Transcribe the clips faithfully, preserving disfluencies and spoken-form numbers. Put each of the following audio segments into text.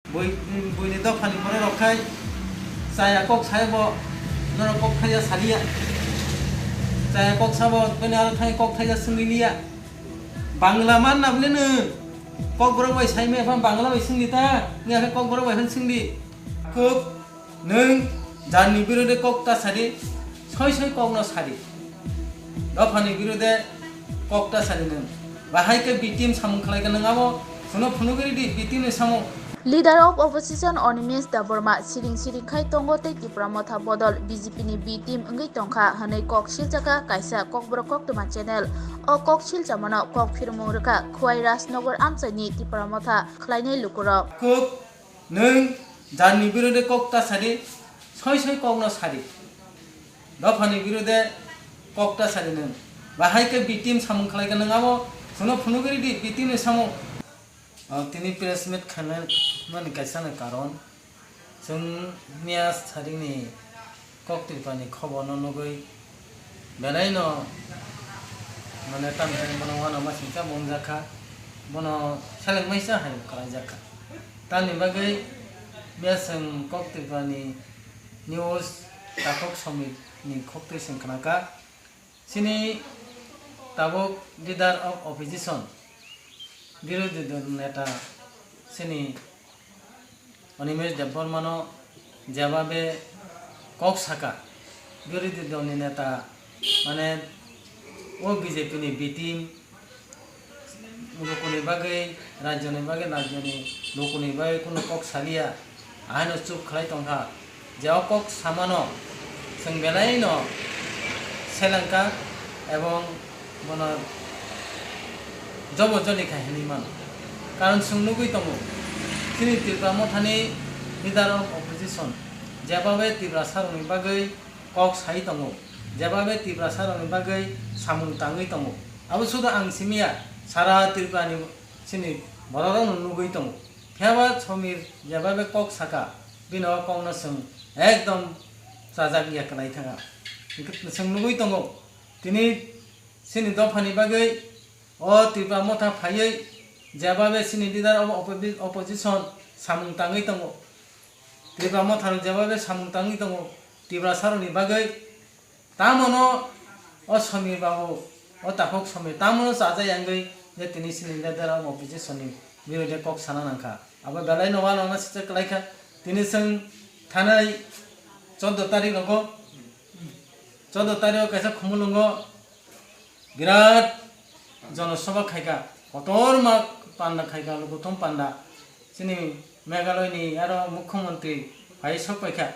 Bui, buini dophani borok rok khai chaya kok sai bo norok kok thaija saliya. Chaya kok sabo bini aro thai kok thaija swngwi liya. Bangla man na bini nwng kok borok bai sai me phan Bangla bai swngdi ta. Ngi akhe kok borok bai phan swngdi. Kok nwng jarni birode kok ta sadi, soi soi kok no sadi. Dophani birode kok ta sadi nwng. Bahai khe B T M samung khlai khe nwng abo phunuk phunuk ri di B T M ni samung. Leader of Opposition Animesh Debbarma siring siring khai tongo tei Tipra Motha bodol B J P ni B team wngwi tongkha hwnwi kok silchakha kaisa Kokborok Koktwma channel. O kok silchamano kok phirmung rwkha Khwai Rajnagar amchaini Tipra Motha khlainai lukurok. Kok nwng jarni birode kok ta sadi, soi soi kok no sadi. Dophani birode kok ta sadi nwng. Bahai khe B team samung khlai khe nwng abo phunuk phunuk ri di B team ni samung. Ah, tini press meet khainai mani kaisa ni karon, chwng miya saringni kok Tripurani khobor no nugwi belai no, mane, tamni bono uanama singcha bo wngjakha, bono seleng maisa hai khlaijakha. Tamni bagwi miya chwng kok Tripurani news takhuk somit ni khoktwi chwng khnakha. Chini tabuk leader of opposition, birodhi dol neta chini Animesh Debbarmano jebabe kok saka, birodhi dolni neta, mane, o B J P ni B team lukuni bagwi, rajyoni bagwi, rajyoni lukuni bagwi kunu kok saliya, ahaino chup khlai tongkha. Je o kok samano chwng belai no selengkha ebong bono jobo joli kha hinwi mano. Karon chwng nugwi tongo, chini Tipra Mothani leader of opposition jebabe Tiprasarokni bagwi kok sai tongo, jebabe Tiprasarokni bagwi samung tangwi tongo. Abo sudu ang simiya, sara Tripurani chini bororokno nugwi tongo. Phiyaba Somir jebabe kok saka, bini o kokno chwng ekdom chajak ya kwlai thangkha. Hwnkhe chwng nugwi tongo, tini chini dophani bagwi o Tipra Motha phaiwi jebabe chini leader of opposi-, opposition samung tangwi tongo. Tipra Motha rok jebabe samung tangwi tongo Tiprasarokni bagwi. Tamono o Somir babu, o takhuk Somir, tamono chajak yangwi je tini chini leader of opposition ni birodhe kok sana nangkha. Abo belai no uanama singcha kwlaikha. Tini chwng thanai chordo tarik rogo, chordo tarik o kaisa Khumulwngo birat jonosabha khaikha, kotorma panda khaikha, lukuthum panda. Chini Meghalaya ni aro Mukhyamantri phai sok paikha.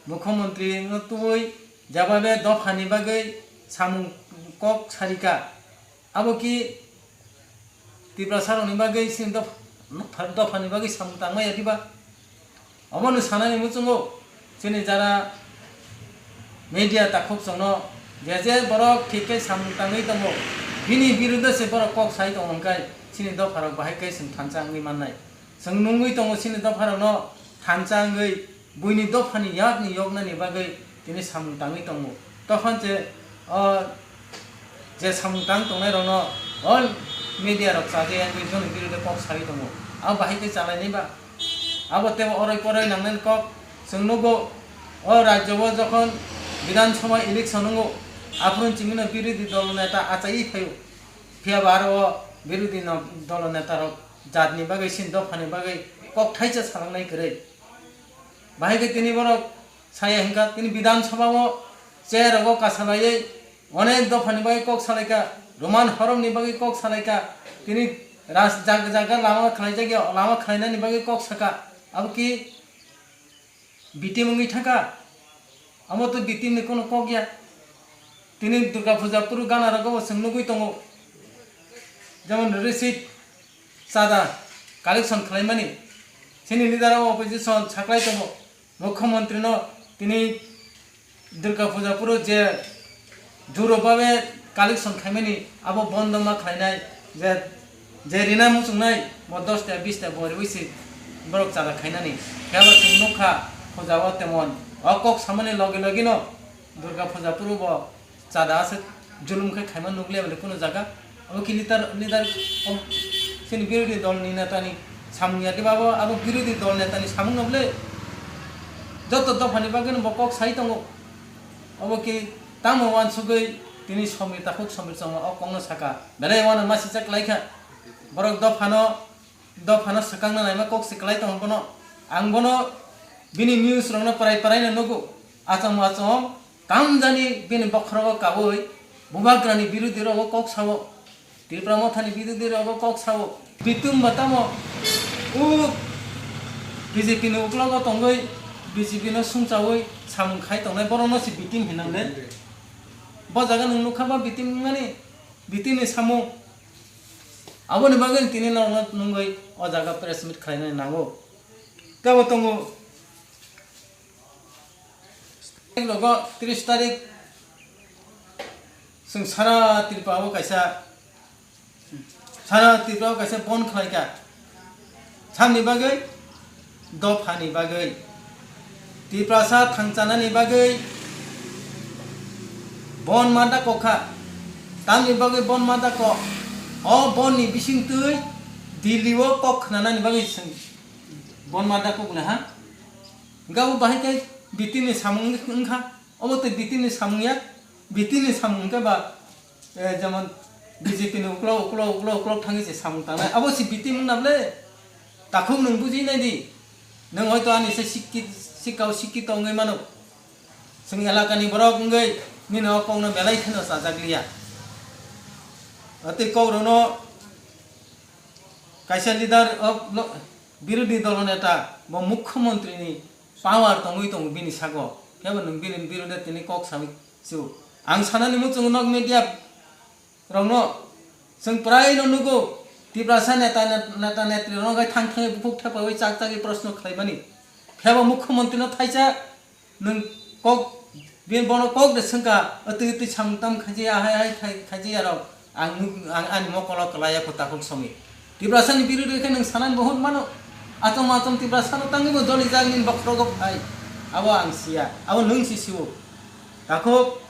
Mukhyamantri no tubui jebabe dophani bagwi samung kok sarikha. Abo ki Tiprasarokni bagwi chini doph-, dophani bagwi samung tangmaya diba? Obono sanani muchungo chini jara media takhuk chwngno je je borok thik khe samung tangwi tongo, bini biruddhe se borok kok sai tongo hwnkhe chini dopharok bahai khe chwng thansa wngwi mannai. Chwng nungwi tongo chini dopharokno thansa wngwi buini dophani yakni yoknani bagwi tini samung tangwi tongo. Tokhan se o je samung tang tongnairokno all media rok chajakya wngwi bini biruddhe kok sawi tongo. Abo bahai khe chalainai ba? Abo teibo oroi poroi nangnai kok. Chwng nugo o rajyo o jokhon Bidhan Sabha election wngo, aphuru chimino birodhi dol neta achaiwi phaio. Phiya ba aro o birodhi no-, dol neta rok jatni bagwi, chini dophani bagwi kok thaisa salangnai kwrwi. Bahai khe tini borok saya hwnkha, tini Bidhan Sabha o chair rogo kasalaiwi onek dophani bagwi kok salaikha, Roman horomni bagwi kok salaikha, tini ras-, jaga jaga lama khlaijak ya, lama khlainani bagwi kok saka. Abo ki B T M wngwi thangkha? Amo to B T M ni kono kok ya. Tini Durga Puja phuru gana rogo bo chwng nugwi tongo. Jemon receipt, chada collection khlaimani. Chini leader of opposition saklai tongo. Mukhyamantri no tini Durga Puja phuru je juro babe collection khaimani abo bondo ma khlainai, je, je rina muchungnai bo dos ta bis ta bo riwi se borok chada khainani. Phiya ba chwng nukha puja o temon o kok samani logi logi no Durga Puja phuru bo chada aswk julum khe khaima nukliya bole kunu jaga. Abo khe leader, leader of chini birodhi dol ni neta ni Samung ya khe ba abo, abo birodhi dol neta ni samung no bole. Joto dopha ni bagwi no bo kok sai tongo. Obo khe tamo wansugwi tini Somir takhuk Somir chongma o kok no saka. Belai wano masi chak lai kha. Borok dopha no, dopha no swkang na naima kok se kwlai tongo bono. Ang bono bini news rok no prai prai no nugo. Achom achom tamjani bini bokhorogo kaui Bubagrani birodhi rogo kok sao. Tipra Mothani birodhi rogo kok sao. Bitum ba tamo u B J P ni uklogo tongwi B J P no sumchaui samung khai tongnai borok no se bitim hinang de. Bo jaga nwng nukha ba bitim wngmani bitim ni samung. Aboni bagwi tini norokno nungwi o jaga press meet khlainani nango. Tebo tongo. Rogo tris tarik chwng sara Tripura o kaisa, sara Tripura o kaisa bon khlai kha. Samni bagwi, dophani bagwi, Tiprasa thangchanani bagwi bon ma dako kha. Tamni bagwi bon ma dako, o bonni bisingtwi Delhi o kok khnanani bagwi chwng bon ma dako guna ha. Gabo bahai khe bitim ni samung wngkha. Obo tei bitim ni samung ya, bitim ni samung wngkha ba, eh, jemon B J P ni uklok, uklok, uklok, uklok thangwi se samung tangnai. Abo se bitim wngna ble takhuk nwng buji nai di. Nwng hoito ani se sikki-, sikkao sikkito wngwi mano. Chwng elaka ni borok wngwi nini o kok no belai kheno chajak liya. Tei kok rok no kaisa leader of lo-, birodhi dolo neta bo mukhyamantri ni power tongwi tongo bini sago. Kebo nwng bini birodhe tini kok sawi su. Ang sanani muchungo nok media rokno chwng prai no nugo. Tiprasa neta, net-, neta netri rok thang thangwi bukhuk thepawi chak chakwi proshno khlaimani. Kebo mukhyamantri no thaisa nwng kok, bini bono kok de swngkha, atwi atwi samung tam khaji ya, hai hai khai-, khaji ya rok. Ang nuk-, ang ani mokolo kwlai ya kho takhuk Somir. Tiprasa ni birodhi khe nwng sanani bo hwn mano. Achom achom Tiprasa no tangwi bo joli jak nini bokhorogo phai. Abo ang siya. Abo nwng si siwo. Takhuk,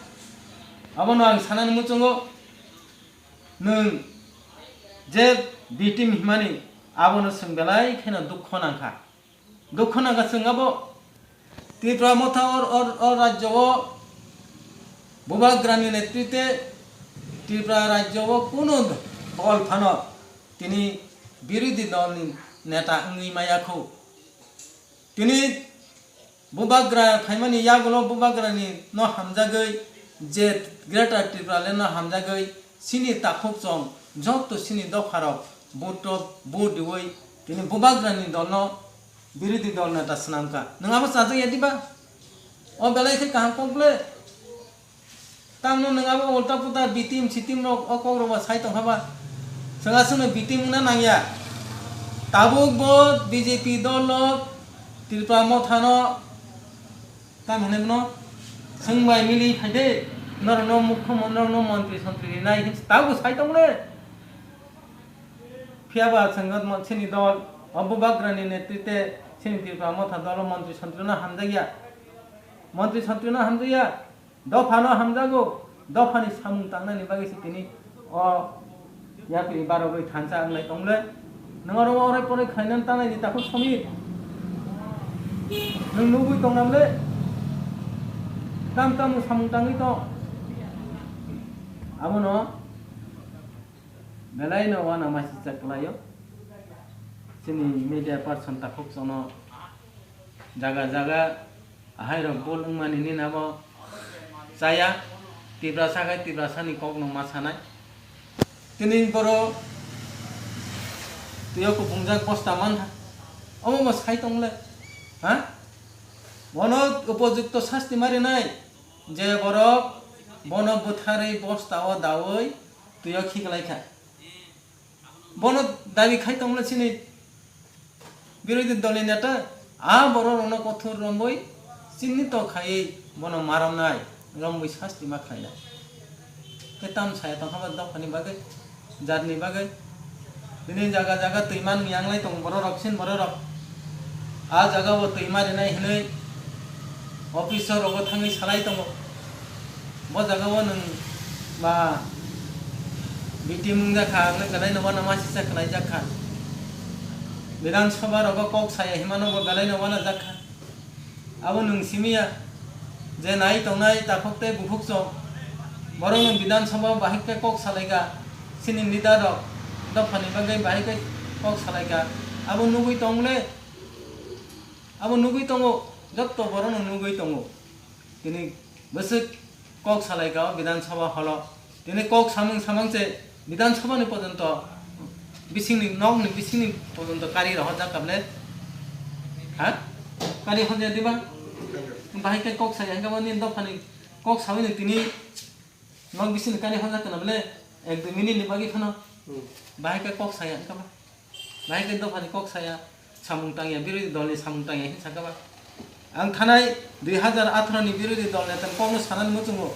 abono ang sanani muchungo nwng je bitim himani abono chwng belai kheno dukho nangkha. Dukho nangkha chwng abo Tripura motha or, or, or rajyo o Bubagrani netrite Tripura rajyo o kunu dol phano tini birodhi dol ni neta wngwi maya khu. Tini Bubagra phaimani yagulo Bubagrani no hamjagwi je Greater Tripura le no hamjagwi sini takhuk chong jotto sini dopharok vote rok vote diwi tini Bubagrani dolno birodhi dol neta swnamkha. Nwng abo chajak ya diba? O belai khe kaham kok le. Tamno nwng abo ulta puta bitim sitim rok o kok rok bo sai tongkha ba. Chwng aswkno bitim wngna nangya. Tabuk bo B J P dol no Tripura motha no tam hinwi no chwng bai mili phai de. Norok no mukhyamantri, norok no montri sontri rinai hinwi tabuk sai tong le. Phiya ba chwng mon-, chini dol o Bubagrani netrite chini Tripura motha dol o montri sontri no hamjakya. Montri sontri no hamjakya. Dopha no hamjago, dopha ni samung tangnani bagwi se tini o yapri barogwi thansa wnglai tong le. Nwng oro orai porai khlainani tanai di takhuk Somir. Nwng nugwi tong nam le. Tam tam samung tangwi tong. Abono belai no wana masi chak kwlaio. Chini media person takhuk chono jaga jaga Ahai rok bol wngmani nini abo chaya, Tiprasa khai Tiprasani kokno ma sanai. Tini borok twiyo kupungjak bosta mankha. Omo bo sai tong le, ha? Bono upojukto sasti ma rinai, je borok bono bwtharwi bosta o daui twiyo khiklai kha. Bono dabi khai tongmani chini birodhi dolni neta, a borok rokno kothor romwi chinito khaiwi bono ma romnai, romwi sasti ma khlainai. Khe tam saya tongkha ba dophani bagwi, jatni bagwi. Bini jaga jaga twi manwi yanglai tongo borok rok, sin borok rok. A jaga o twi ma rinai hinwi officer rogo thangwi salai tongo. Bo jaga o nwng ba B T M wngjakha, ang nw kwlai no uanama sisa kwlaijak kha. Bidhan Sabha rogo kok saya himano bo belai no wana jakha. Abo nwng simi ya je nai tongnai takhuk tei bukhuk chwng. Borok nwng Bidhan Sabha bahai khe kok salaika, chini leader rok dophani bagwi bahai khe kok salaika. Abo nugwi tong le, abo nugwi tongo, jotto borok no nugwi tongo. Tini bwswk kok salaika o Bidhan Sabha holo. Tini kok samung samang se Bidhan Sabha ni pojonto bisingni nokni bisingni pojonto kari rohorjak kable. Ha? Kari honjak diba? Bahai khe kok saya hingke bo nini dophani kok sawi ni tini nok bisingni kari honjak kana bole ek dui minute ni bagwi phano. Hmm. Bahai khe kok saya hingke bo. Bahai khe dophani kok saya, samung tangya, birodhi dolni samung tangya hinwi sakha ba. Ang thanai dui hazar atharo ni birodhi dol netani kokno sanani muchungo.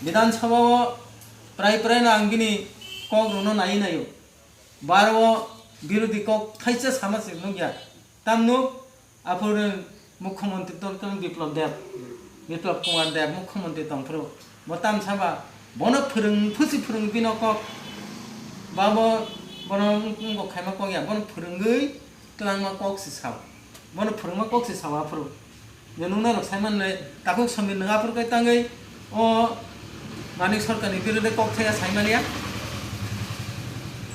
Bidhan Sabha o prai prai no ang bini kok rwno naiwi naio. Baro o birodhi kok thaisa sama se nukya. Tamno Aphuru Mukhyamantri tongkha Biplab Deb, Biplab Kumar Deb Mukhyamantri tongphuru. Bo tamsa ba bono phwrwng phusi phwrwng bino kok. Ba bo bono wng-, wngkok khaima kok ya, bono phwrwngwi twlangma kok se sao. Bono phwrwngma kok se sao aphuru. Je nung norok sai manle takhuk Somir nwng aphuru kai tangwi o Manik Sarkarni birodhe kok thaya sai manya.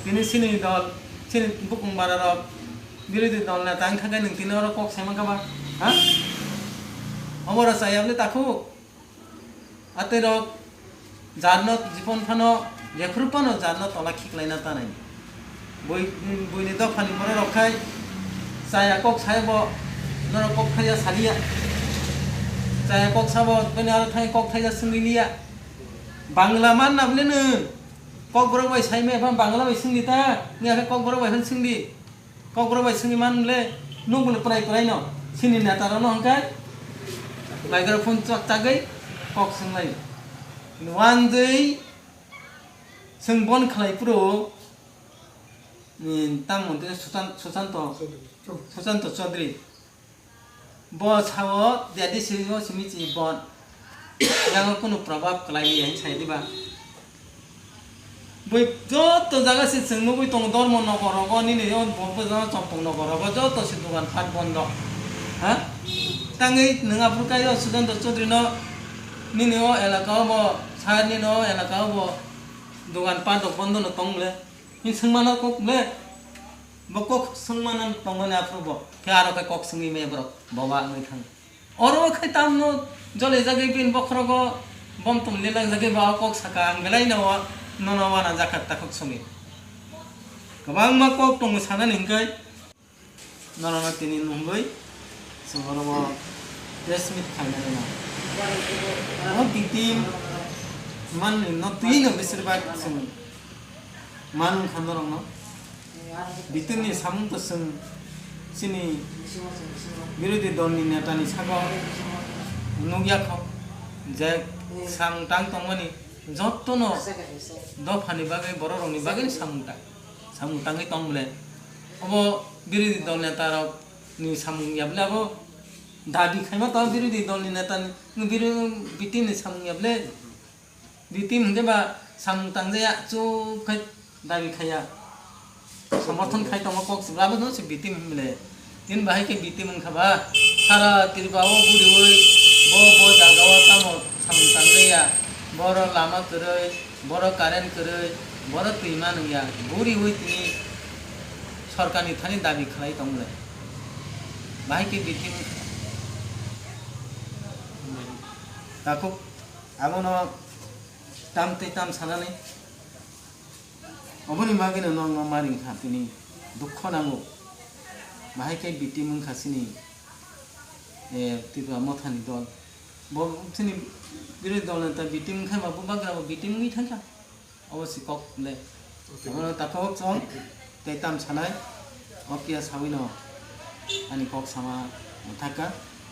Tini chini dol, chini bukung bara rok birodhi dol neta wngkha khe nwng tini oro kok sai mankha ba? Ha? Obo rw chaya bwle takhuk? Atwi rok jarno jipon phano jephru phano jarno tola khiklaina tanai. Bui, buini dophani borok rok khai chaya kok sai bo norok kok thaya saliya. Chaya kok sabo bini aro thai kok thaya swngwi liya. Bangla man na bwle nwng? Kokborok bai sai maya phano Bangla bai swngdi ta, wngya khe Kokborok bai phano swngdi. Kokborok bai swngwi man le, nwng bole prai prai no, chini neta rok no hwnkhe microphone chak chagwi kok swnglaio. One day chwng bon khlai phuru, ni tamo tei Suchan-, Suchanto, Suchanto Chaudhary. Bo sao, jadi simi simi chi bon. Yang kunu probab kwlai ya, sai diba? Bui joto jaga se chwng nugui tongo, Dharma Nagar rogo, nini o bo, bo jaga Champang Nagar rogo, joto se dogan phat bondo. Ha? Tangwi nwng aphuru kai o Sudendra Chaudhary no, nini o elaka o bo, sir nini o elaka o bo dogan phat rok bondo no tong le. Ni swngmano kok le. Bo kok swngmano tongmani aphuru bo. Khe aro khe kok swngwi me borok. Boba wngwi thang. Oro khai tamno jole jagwi bin bokhrogo bom tum lelak jagwi ba kok saka ang belai no wa-, nono wana jakha takhuk songwi. Kwbangma kok tongo sanani hwnkhe norokno tini nuhungwi chwng oro o press meet khainani no. O victim manni no twi no besirbak chwng. Manung kha norokno. Victim ni samung to chwng chini birodhi dol ni neta ni sago nukya kho je samung tang tongmani jotto no dopha ni bagwi borok rok ni bagwi samung tang, samung tangwi tong bole. Obo birodhi dol neta rok ni samung ya bole abo dabi khaima to birodhi dol ni neta ni biro-, victim ni samung ya bole. Victim hwnkhe ba samung tangjaya, chuk khai dabi khaiya. Somorthon khai tongo kok sibla, abono se victim hwnle. Tin bahai khe victim wngkha ba, sara Tripura o guriwi bo, bo jaga o tamo samung tangjaya. Boro lama kwrwi, boro current kwrwi, boro twi manwya. Guriwi tini sorkarni thani dabi khlai tongle. Bahai khe victim wngkha. Takhuk. Abono tam tei tam sanani. Oboni bagwino nokno maring kha tini dukho nango. Bahai khe victim wngkha chini, eh, Tripura Mothani dol. Bo chini birodhi dol neta victim wngkha ba bo bagrabo victim wngwi thangkha. Obo si kok le. Abono takhuk chwng tei tam sanai. O phiya sawino ani kok sama thangkha.